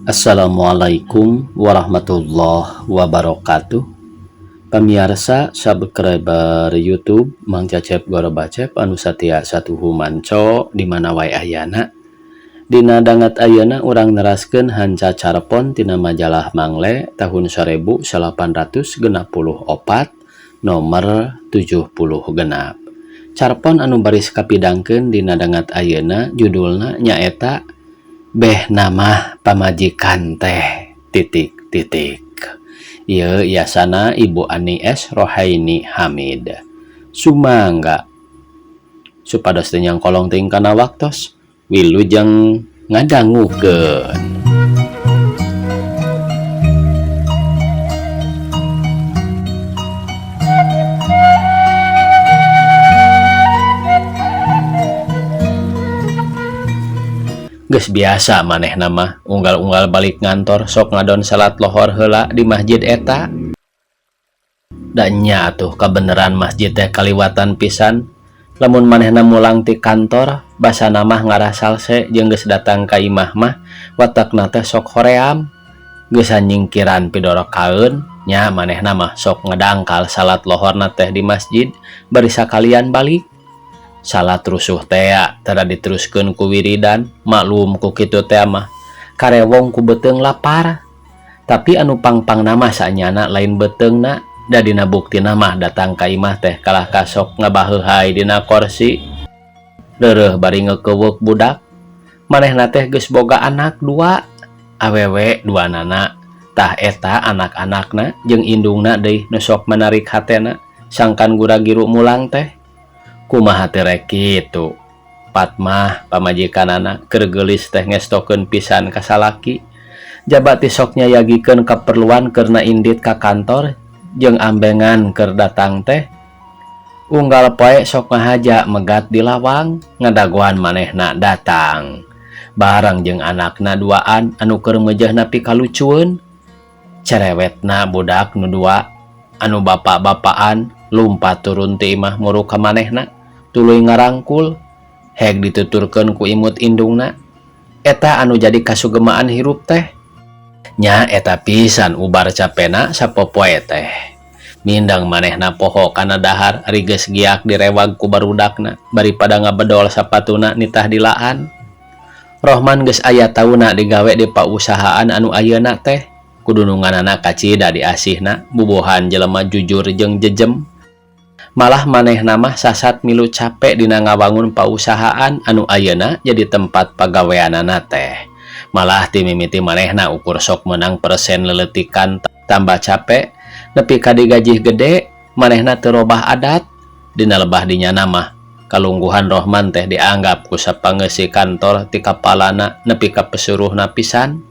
Assalamualaikum warahmatullahi wabarakatuh. Pamiarsa subscriber YouTube Mang Cecep Gorobacep anu satia satuhu manco di mana wae ayana. Dina dangat ayeuna urang neraskeun hanca carpon tina majalah Mangle tahun 1864 nomor 76. Carpon anu baris kapidangkeun dina dangat ayeuna judulna nyaeta Beh nama pamajikan teh titik titik. Ieu yasana Ibu Ani S Rohaini Hamid. Sumangga supados teu nyangkolong teuing kana waktos wilujeng ngadangukeun. Geus biasa manehna mah unggal-unggal balik ngantor sok ngadon salat lohor heula di masjid eta. Da nya atuh kabeneran masjid teh kaliwatan pisan. Lamun manehna mulang ti kantor basana mah ngarah salse jeung geus datang ka imah mah watakna teh sok hoream. Geus nyingkiran pidorokaeun nya manehna mah sok ngedangkal salat lohorna teh di masjid bari sakalian balik. Salat rusuh tea tara diteruskeun ku wiridan maklum ku kitu teh mah karewong ku beuteung lapar. Tapi anu pangpangna mah sanyana lain beuteungna da dina buktina mah datang ka imah teh kalah kasok ngabaheuhay dina korsi reureuh bari ngekeuweuk budak. Manehna teh geus boga anak dua awewe dua nana. Tah eta anak-anakna jeung indungna deui nu sok menarik hatena sangkan gura-giru mulang teh. Kumaha teh rek kitu Patmah pamajikanana keur geulis teh ngestokeun pisan ka salaki. Jaba ti sok nyayagikeun kaperluan keurna indit ka kantor jeung ambengan keur datang teh unggal poe sok ngahaja megat di lawang ngadagoan manehna datang bareng jeung anakna duaan anu keur meujeuhna pikalucueun. Cerewetna budak nu dua anu bapak-bapaan lumpat turun ti imah muru ka manehna tuluy ngarangkul heg dituturkeun ku imut indungna. Eta anu jadi kasugemaan hirup teh nya eta pisan ubar capena sapopoe teh. Mindang manehna poho kana dahar ari geus giak direwag ku barudakna bari pada ngabedol sapatuna nitah dilaan. Rohman geus aya tauna digawe di pausahaan anu ayeuna teh kudununganana kacida diasihna bubuhan jelema jujur jeung jejem. Malah manehna mah sasat milu capek dina ngawangun pausahaan anu ayeuna jadi tempat pagaweanana teh. Malah ti mimiti manehna ukur sok menang persen leletikan tambah capek nepi ka digajih gede manehna teu robah adat. Dina lebah dinyana mah kalungguhan Rohman teh dianggap ku sapangeusi kantor ti kapalana nepi ka pesuruhna pisan.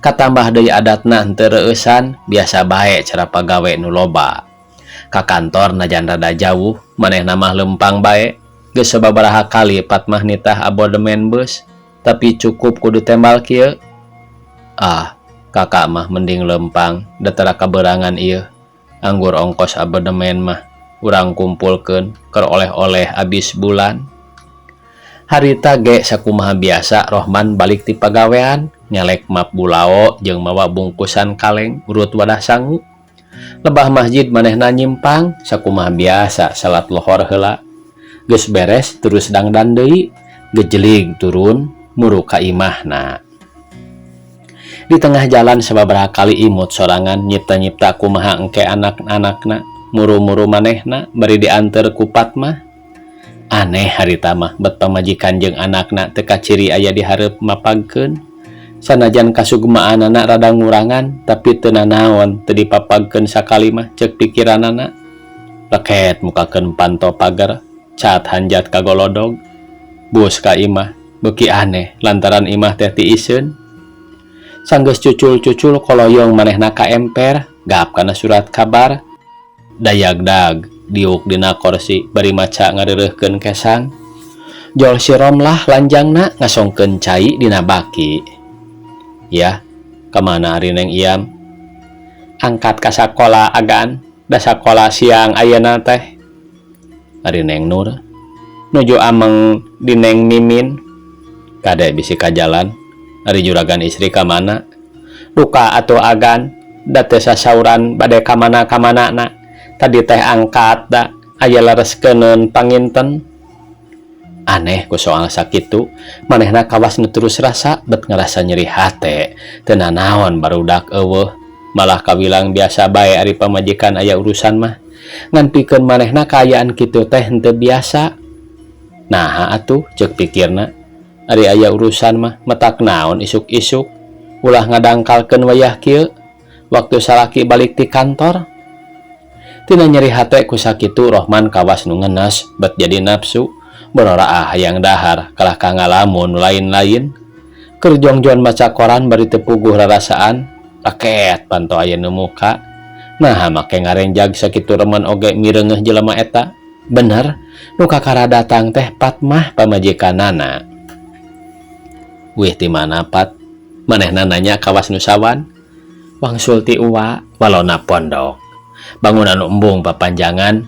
Katambah deui adatna henteu reueusan biasa bae cara pagawe nu loba. Ka kantor najan rada jauh manehna mah lempang bae. Geus sababaraha kali Patmah nitah abodemen bus tapi cukup kudu tembal kieu. Ah, kakak mah mending lempang da tara kaberangan ieu. Anggur ongkos abodemen mah urang kumpulkeun keur oleh-oleh abis bulan. Harita ge sakumaha biasa Rohman balik ti pagawean nyalek map bulao jeung mawa bungkusan kaleng urut wadah sangu. Lebah masjid manehna nyimpang sakumaha biasa salat lohor heula. Geus beres terus dangdan deui gejelig turun muru ka imahna. Di tengah jalan sababaraha kali imut sorangan nyipta-nyipta kumaha engke anak-anakna muru-muru manehna bari dianter ku Patmah. Aneh harita mah bet pamajikan jeung anakna teu kaciri aya di hareup mapagkeun. Sanajan kasugemaanana rada ngurangan tapi teu nanaon teu dipapagkeun sakali mah ceuk pikiranana. Leket mukakeun panto pagar cat hanjat ka golodog bus ka imah beuki aneh lantaran imah teh tiiseun. Sanggeus cucul-cucul koloyong manehna ka emper gap kana surat kabar dayagdag diuk dina korsi bari maca ngareureuhkeun kesang. Jol sirom lah lanjangna ngasongkeun cai dina baki. Ya, kemana ari Neng Iam? Angkat ka sakola agan, da sakola siang ayeuna teh. Ari Neng Nur nuju ameng di Neng Mimin. Kade bisi ka jalan, ari juragan istri ka mana? Duka atuh agan, da teu sasauran bade ka mana-kamanana. Tadi teh angkat da aya lereskeun panginten. Aneh ku soal sakitu, manehna kawas nu terus rasa bet ngarasa nyeri hate. Teu nanaon barudak euweuh, malah kawilang biasa bae ari pamajikan aya urusan mah. Ngan pikeun manehna kaayaan kitu teh henteu biasa. Naha atuh ceuk pikirna, ari aya urusan mah matak naon isuk-isuk, ulah ngadangkalkeun wayah kieu waktu salaki balik ti kantor. Tina nyeri hate ku sakitu Rohman kawas nu ngenes bet jadi nafsu bororaah hayang dahar kalah ka ngalamun nu lain-lain. Keur jongjon maca koran bari teu puguh rarasaan, raket panto aya nu muka. Naha make ngarenjag sakitu remen oge mireungeuh jelema eta. Bener, nu kakara datang teh Patmah pamajikanana. Wih ti mana Pat? Manehna nanya kawas nu sawan. Wangsul ti uwa walona pondok. Bangunan embung papanjangan.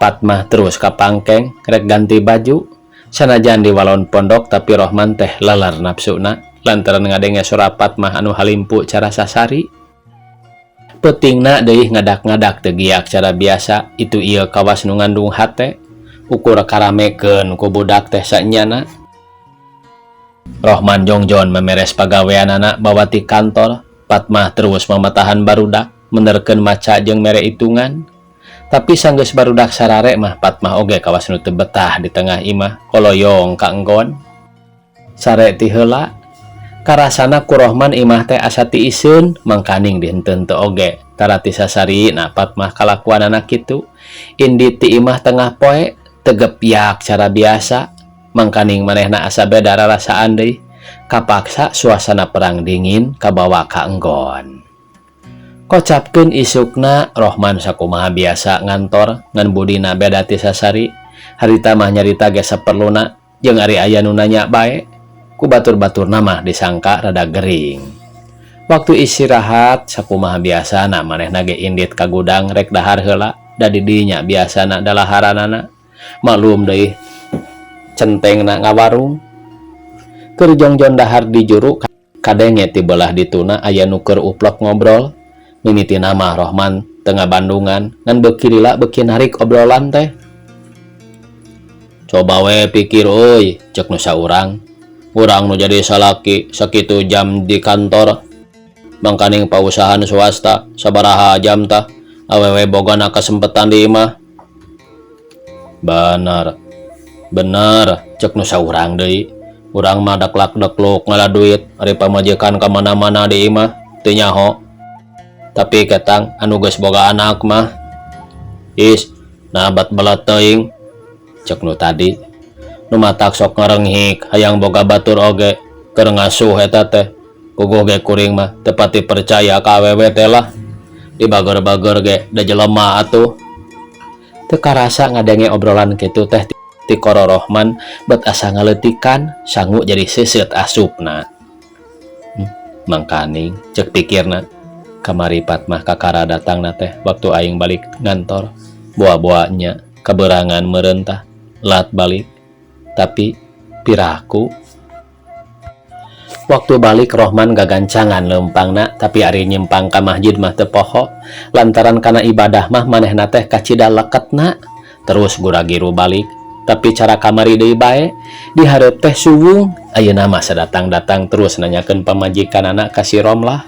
Patmah terus ka pangkeng rek ganti baju. Sanajan di walon pondok tapi Rohman teh leler nafsuna lantaran ngadenge sora Patmah anu halimpu cara sasari. Peutingna deui ngadak-ngadak teu giak cara biasa itu ieu kawas nu ngandung hate. Ukur karamekeun ku budak teh saenyana. Rohman jongjon memeres pagaweanana bawa ti kantor. Patmah terus mamatahan barudak menerkeun maca jeung mere hitungan. Tapi sanggeus barudak sarare mah Patmah oge kawas nu teu betah di tengah imah koloyong ka enggon. Sare ti heula karasana ku Rohman imah teh asa tiiseun mangkaning dihenteu teu oge tara ti sasari na Patmah kalakuanana kitu. Indit ti imah tengah poe teu gepyak cara biasa mangkaning manehna asa beda rarasaan deui. Kapaksa suasana perang dingin kabawa ka enggon. Kocapkeun isukna Rohman sakumaha biasa ngantor ngan budina beda ti sasari. Harita mah nyarita ge saperluna jeung ari aya nu nanya bae. Ku batur-baturna mah disangka rada gering. Waktu istirahat sakumaha biasana manehna ge indit ka gudang rek dahar heula da di dinya biasana dalaharanana. Maklum deui centengna ngawarung. Keur jongjon dahar di juru kadenge ti belah dituna aya nu keur uplek ngobrol. Mimitina mah Rohman teu ngabandungan ngan beuki lila beuki narik obrolan teh. Coba we pikir euy ceuk nu saurang. Urang nu jadi salaki sakitu jam di kantor. Mangkaning pausahaan swasta sabaraha jam tah awewe bogana kasempetan di imah. Bener. Bener ceuk nu saurang deui. Urang mah daklak dekluk ngala duit ari pamajikan ka mana-mana di imah teu nyaho. Tapi ketang anu geus boga anak mah is nah bat belet teuing ceuk nu tadi. Nu matak sok ngarenghik hayang boga batur oge keur ngasuh eta teh. Puguh ge kuring mah teu pati percaya ka awewe teh lah. Dibager-bager ge da jelema atuh. Teu karasa ngadenge obrolan kitu teh ti Koro Rohman bet asa ngaleutikan sangu jadi seuseut asupna. Mangkaning ceuk pikirna kamari Patmah kakara datangna teh waktu aing balik ngantor. Boa-boanya kaberangan meureun tah lat balik. Tapi piraku waktu balik Rohman gagancangan leumpangna tapi ari nyimpang ka masjid mah teu poho lantaran kana ibadah mah manehna teh kacida leketna. Terus gura-giru balik tapi cara kamari deui bae di hareup teh suwung. Ayeuna mah sadatang-datang terus nanyakeun pamajikanana ka si Romlah.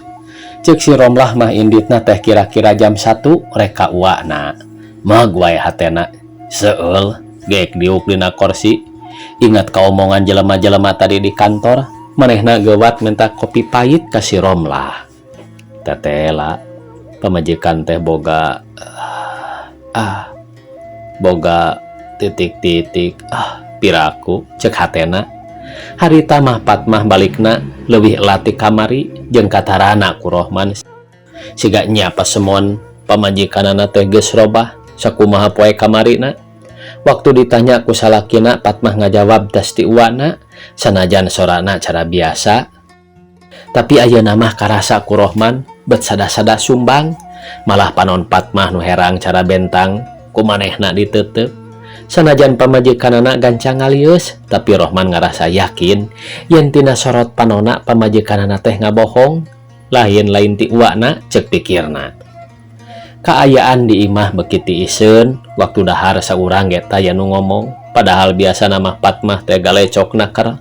Ceuk si Romlah mah inditna teh kira-kira jam 1 rek ka uwana. Mag wae hatena seueul geek diuk dina korsi. Ingat ka omongan jelema-jelema tadi di kantor, manehna geuwat minta kopi pahit ka si Romlah. Tetela pamajikan teh boga boga titik-titik piraku ceuk hatena. Harita mah Patmah balikna leuwih elat ti kamari jeung katarana ku Rohman siga nya pasemon pamajikanana teh geus robah sakumaha poe kamarina. Waktu ditanya ku salakina Patmah ngajawab tas ti uwana sanajan sorana cara biasa. Tapi ayeuna mah karasa ku Rohman bet sada-sada sumbang malah panon Patmah nu herang cara bentang ku manehna diteuteup. Sanajan pamajikanana gancang ngalieus tapi Rohman ngarasa yakin yen tina sorot panona pamajikanana teh ngabohong. Lain lain ti uakna, cek pikirna. Kaayaan di imah beuki tiiseun. Waktu dahar saurang ge taya nu ngomong, padahal biasana mah Patmah teh galecok naker.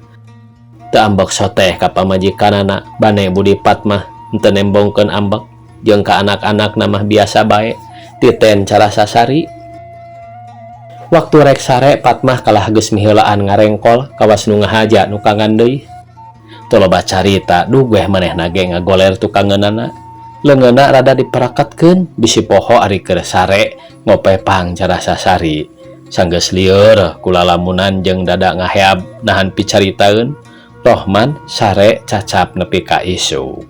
Teu ambek soteh ka pamajikanana. Bane budi Patmah henteu nembongkeun ambek, jeung ka anak-anakna mah biasa bae, titen cara sasari. Waktu rek sare, Patmah kalah geus miheulaan ngarengkol kawas nu ngahaja nukangan deui. Teu loba carita, duh weh manehna ge ngagoler tukangeunana. Leungeunna rada diperakatkeun bisi poho ari keur sare ngopepang cara sasari. Sanggeus lieur kulalamunan jeung dada ngaheab nahan picaritaeun, Rohman sare cacap nepi ka isuk.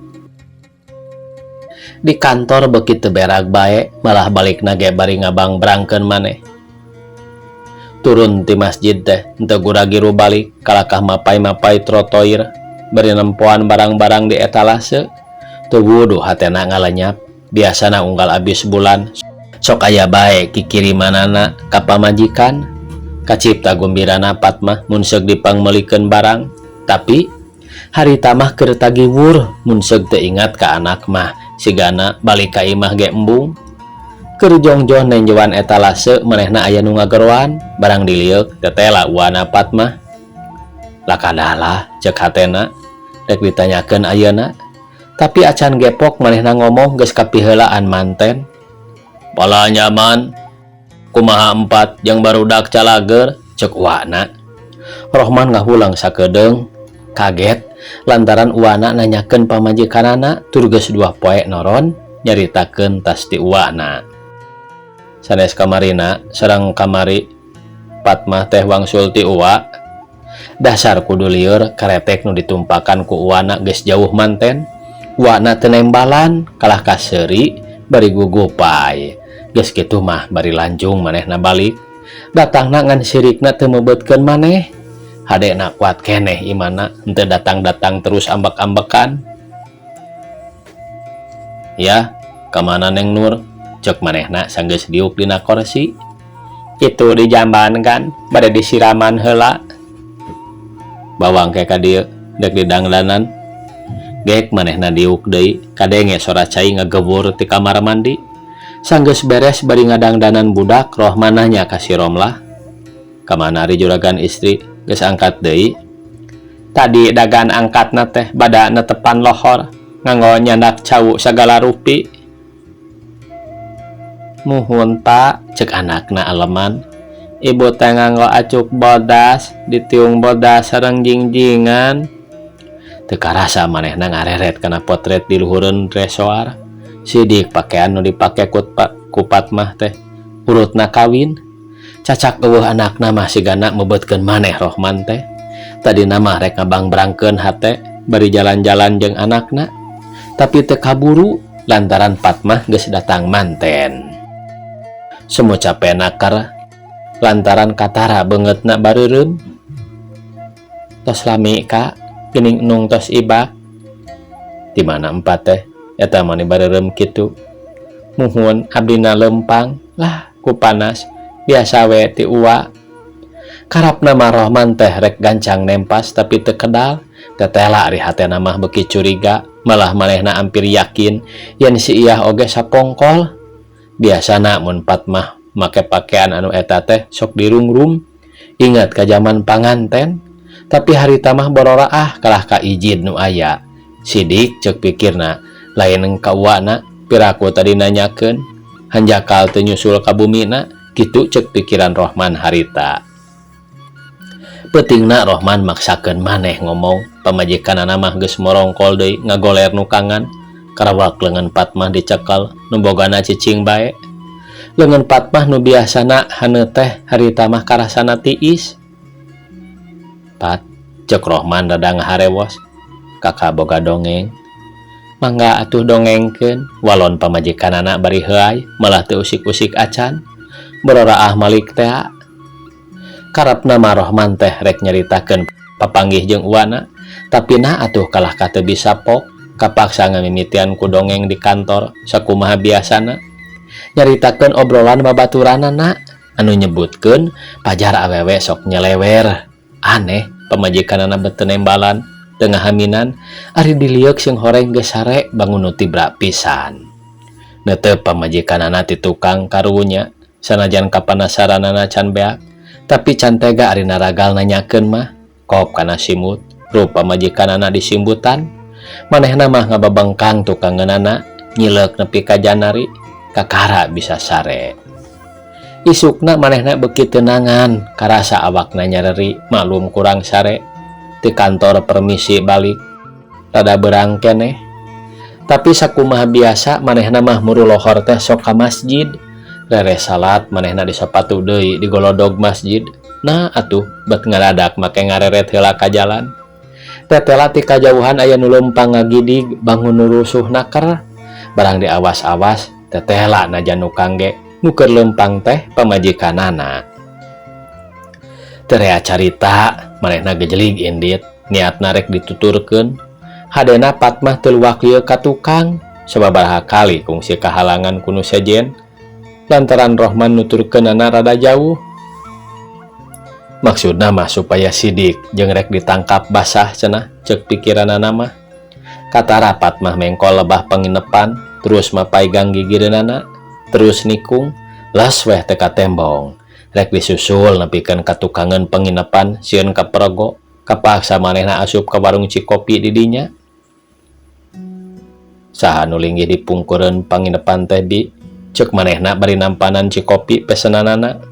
Di kantor beuki teu berag bae, malah balikna ge bari ngabangbrangkeun maneh. Turun ti masjid teh henteu gura-giru balik, kalakah mapay-mapay trotoir bari nempoan barang-barang di etalase. Teu wuduh hatena ngalenyap. Biasana unggal abis bulan sok aya bae kikirimanana ka pamajikan. Kacipta gumbirana Patmah mun seug dipangmeulikeun barang, tapi harita mah keur tagiwur mun seug teu ingat ka anak mah sigana balik ka imah ge embung. Keur jongjoh nenjoan etalase, manehna aya nu ngageroan. Barang dilieuk, tetela uana Patmah. Lakadalah, cek hatena, rek ditanyakeun ayeuna. Tapi acan gepok manehna ngomong geus kapiheulaan manten. "Pala nyaman, kumaha Empat jeung barudak, calageur?" cek uana. Rohman ngahulang sakedeung, kaget lantaran uana nanyakeun pamajikanana tur geus 2 poe noron nyaritakeun tas ti uana. Sanes kamarina sareng kamari Patmah teh wangsul ti uwa. Dasar kudu lieur, karetek nu ditumpakan ku uana geus jauh manten. Uana teu nembalan, kalah kaseuri bari gugupay. Geus kitu mah bari lanjung manehna balik. Datangna ngan sirikna teu mebeutkeun maneh. Hadena kuat keneh imana, henteu datang-datang terus ambek-ambekan. "Ya, kamana, Neng Nur?" cek manehna sanggeus diuk dina korsi. "Itu di jamban kan, bade disiraman heula." "Bawang ke ka dieu, dek didangdanan." Gek manehna diuk deui, kadenge sora cai ngagewur ti kamar mandi. Sanggeus beres bari ngadangdanan budak, Rohman nanya ka si Romlah, "Kamana ari juragan istri, geus angkat deui?" "Tadi dagan angkatna teh bada netepan lohor nganggo nyandak cau sagala rupi." "Muhun, Pak," cek anakna aleman. "Ibu teh nganggo acuk bodas, ditiung bodas sareng jingjingan." Teu karasa manehna ngareret kana potret di luhureun resoar. Sidik pakaian nu dipake ku Patmah teh urutna kawin. Cacak euweuh anakna mah sigana mebeutkeun maneh Rohman teh. Tadina mah rek ngabangbrangkeun hate bari jalan-jalan jeung anakna, tapi teu kaburu lantaran Patmah geus datang manten. Semu cape nakar lantaran katara beungeutna bareureum. "Tos lami, Kak, geuning nung tos ibak." "Di mana Empat teh eta mani bareureum kitu?" "Muhun, abdina lempang lah ku panas, biasa we ti uwa." Karapna mah Rohman teh rek gancang nempas, tapi teu kedal. Tetela ari hatena mah beuki curiga, malah manehna ampir yakin yen si Iyah oge sapongkol. Biasana mun Patmah make pakaian anu eta teh sok dirungrum, ingat ka zaman panganten. Tapi harita mah bororaah kalah ka ijid nu aya. Sidik, cek pikirna, lain ka uwana piraku tadi nanyakeun, hanjakal teu nyusul ka bumina kitu, cek pikiran Rohman harita. Peutingna Rohman maksakeun maneh ngomong, pamajikanana mah geus morongkol deui ngagoler nukangan. Karawak leungeun Patmah dicekel nu bogana cicing bae. Leungeun Patmah nu biasana haneut teh harita mah karasana tiis. "Pat," cek Rohman rada ngaharewos, "Kakak boga dongeng. Mangga atuh dongengkeun." Walon pamajikanana bari heuay, malah teu usik-usik acan. Bororaah malik tea. Karepna mah Rohman teh rek nyaritakeun papanggih jeung uwana, tapi nah atuh kalah ka teu bisa pok, kapaksa ngamimitian ku dongeng di kantor sakumaha biasana. Nyaritakeun obrolan babaturanana anu nyebutkeun pajar awewe sok nyelewer. Aneh, pamajikanana bet teu nembalan. Teu ngahaminan ari dilieuk singhoreng geus sare bangun nu tibra pisan. Neuteup pamajikanana ti tukang karunya sanajan kapanasaranana can beak tapi can tega ari naragal nanyakeun mah kop kana simut rupa pamajikanana disimbutan manehna mah ngababengkang tukangeunana nyileuk nepi ka janari kakara bisa sare. Isukna manehna beuki tenangan karasa awakna nyareri maklum kurang sare ti kantor permisi balik rada berang keneh. Tapi sakumaha biasa manehna mah muru lohor teh sok ka masjid reres salat manehna disapatu deui di golodog masjid. Nah atuh bet ngadadak make ngareret heula ka jalan tetela ti kajauhan aya nu leumpang ngagidig bangun nu rusuh naker barang diawas-awas tetela najan nu kangge nu keur leumpang teh pamajikanana. Teu rea carita manehna gejelig indit niatna rek dituturkeun hadena Patmah teu luak lieu ka tukang sababaraha kali kungsi kahalangan ku nu sejen lantaran Rohman nuturkeunana rada jauh. Maksudna mah supaya sidik jeung rek ditangkap basah cenah ceuk pikiranana mah. Katara Patmah mengkol lebah penginepan terus mapaigang gigireunana terus nikung las weh teu katembong rek disusul nepikeun ka tukangeun penginepan sieun kapergo kapaksa manehna asup ka warung Cikopi di dinya. Saha nu linggih di pungkureun panginepan teh bi ceuk manehna bari nampanan Cikopi pesenanana.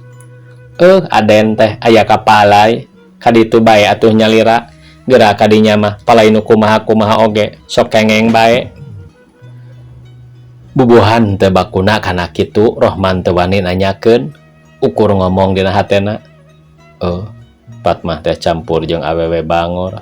Aden teh aya kapalai kaditu bae atuh nyalira geura kadinya mah palai nu kumaha-kumaha oge sok kengeng bae. Bubuhan teu bakuna kana kitu Rohman teu wani nanyakeun ukur ngomong dina hatena. Patmah teh campur jeung awewe bangor.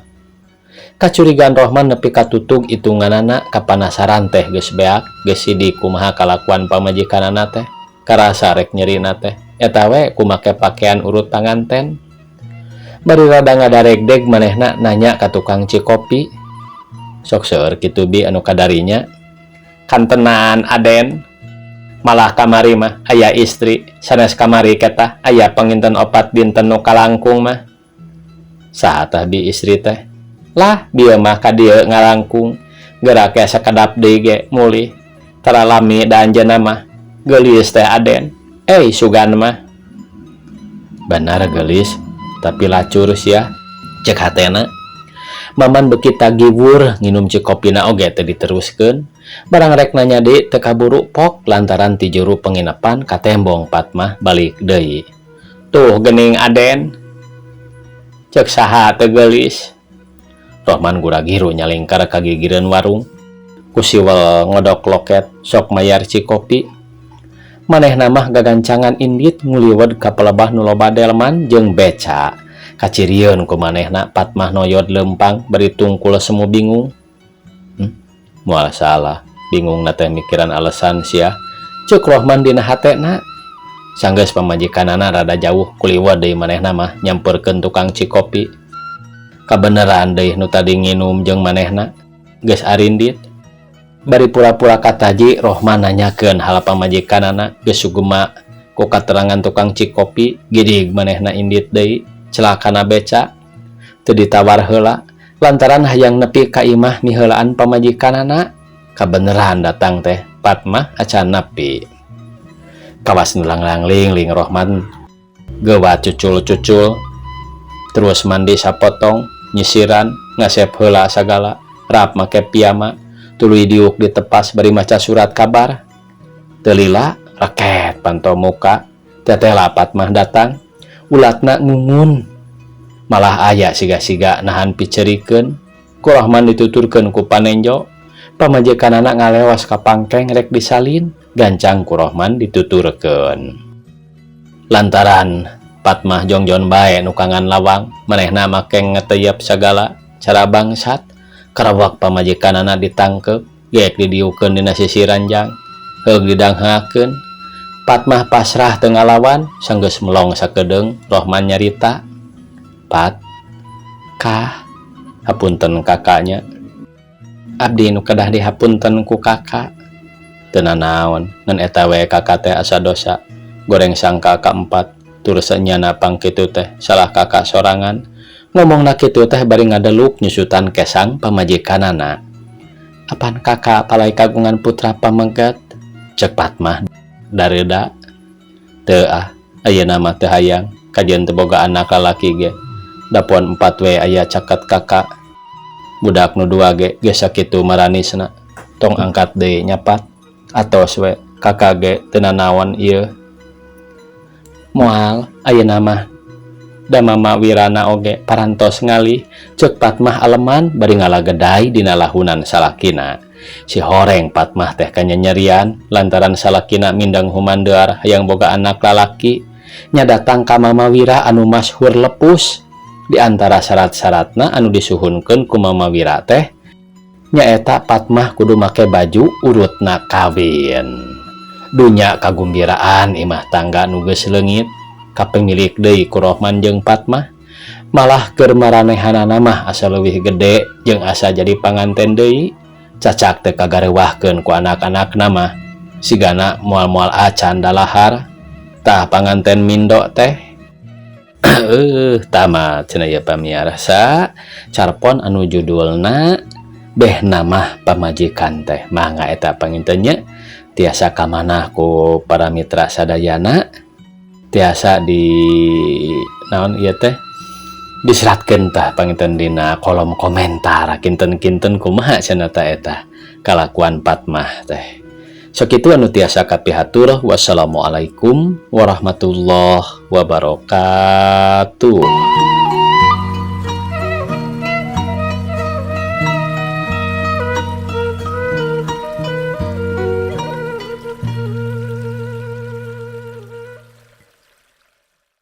Kacurigaan Rohman nepi katutug itunganana kapanasaran teh geus beak geus sidik kumaha kalakuan pamajikanana teh karasa rek nyerina teh eta we kumake pakaian urut panganten. Bari rada ngadaregdeg manehna nanya ka tukang Cikopi sok seueur kitu bi anu kadarinya kantenan aden malah kamari mah aya istri sanes kamari ketah aya panginten 4 dinten nu kalangkung mah. Saha tah bi istri teh lah bieu mah ka dieu ngalangkung geura ke sakedap deui ge mulih tara lami da anjeunna mah geulis teh aden sugan mah benar geulis tapi lacur sia cek hatena. Maman beuki tagiwur nginum cikopina oge teu diteruskeun barang rek nanya deui teu kaburu pok lantaran ti juru penginapan katembong Patmah balik deui. Tuh geuning aden cek saha teu geulis. Rohman guragiru nyalingkar ka gigireun warung ku siwel ngodok loket sok mayar cikopi. Manehna mah gagancangan indit nguliwed ka pelebah nu loba delman jeung beca. Kacirieun ku manehna Patmah noyod leumpang bari tungkul semu bingung. Moal salah bingungna teh mikiran alasan sia ceuk Rohman dina hatena. Sanggeus pamajikanana rada jauh kuliwed deui manehna mah nyamperkeun tukang cikopi. Kabeneran deui nu tadi nginum jeung manehna geus arindit. Bari pura-pura kataji Rohman nanyakeun hal pamajikanana geus sugema ku katerangan tukang cikopi gidig manehna indit deui celakana beca teu ditawar heula lantaran hayang nepi ka imah miheulaan pamajikanana. Kabeneran datang teh Patmah acan nepi. Kawas nu langlang-ling ling Rohman geuwat cucul-cucul terus mandi sapotong nyisiran ngasep heula sagala rap make piyama tuluy diuk ditepas bari maca surat kabar. Teu lila reket panto muka teteh Patmah datang ulatna ngungun malah aya siga-siga nahan picerikeun ku Rohman dituturkeun ku panenjo pamajikanana ngalewas ka pangkeng rek disalin gancang ku Rohman dituturkeun. Lantaran Patmah jongjon bae nukangan lawang manehna make ngeteyep sagala cara bangsat karawak pamajikanana ditangkep geek didiukeun dina sisi ranjang heug didanghakeun. Patmah pasrah teu ngalawan sanggeus melong sakedeung Rohman nyarita Pat kah hapunten kakaknya abdi nu kedah dihapunten ku kakak teu nanaon ngan eta we kakak teh asa dosa goreng sangka kaempat Tur sanyana pang kitu teh salah kakak sorangan. Ngomongna kitu teh bari ngadeluk nyusutan kesang pamajikanana. Apan kakak palai kagungan putra pameget? Cek Patmah dareda. Teu ah, ayeuna mah teu hayang, kajian teu boga anak lalaki ge. Da pon 4 we aya caket kakak. Budak nu 2 ge geus sakitu maranisna. Tong angkat deui nya Pat. Atos we kakak ge teu nanaon ieu. Moal ayeuna mah da mama Wirana oge parantos ngalih, cek Patmah aleman bari ngalageday dina lahunan salakina. Si horeng Patmah teh kanyanyerian lantaran salakina mindang humandear hayang boga anak lalaki. Nya datang ka Mama Wira anu masyhur lepus. Di antara syarat-syaratna anu disuhunkeun ku Mama Wira teh nyaeta Patmah kudu make baju urutna kawin. Dunya kagumbiraan imah tangga nu geus leungit kapemilik deui ku Rohman jeung Patmah. Malah keur maranehanana mah asa leuwih gede jeung asa jadi panganten deui. Cacak teu kagarewahkeun ku anak-anakna mah sigana moal-moal acan dalahar. Tah panganten mindo teh tamat cenah ieu pamiarsa carpon anu judulna Behna mah pamajikan teh. Mangga eta panginten nya tiasa kamanah ku para mitra sadayana, tiasa di naon ieu teh diseratkeun tah panginten dina kolom komentar kinten-kinten kumaha cenah ta eta kalakuan Patmah teh. Sakitu anu tiasa kapihatur. Wassalamualaikum warahmatullahi wabarakatuh.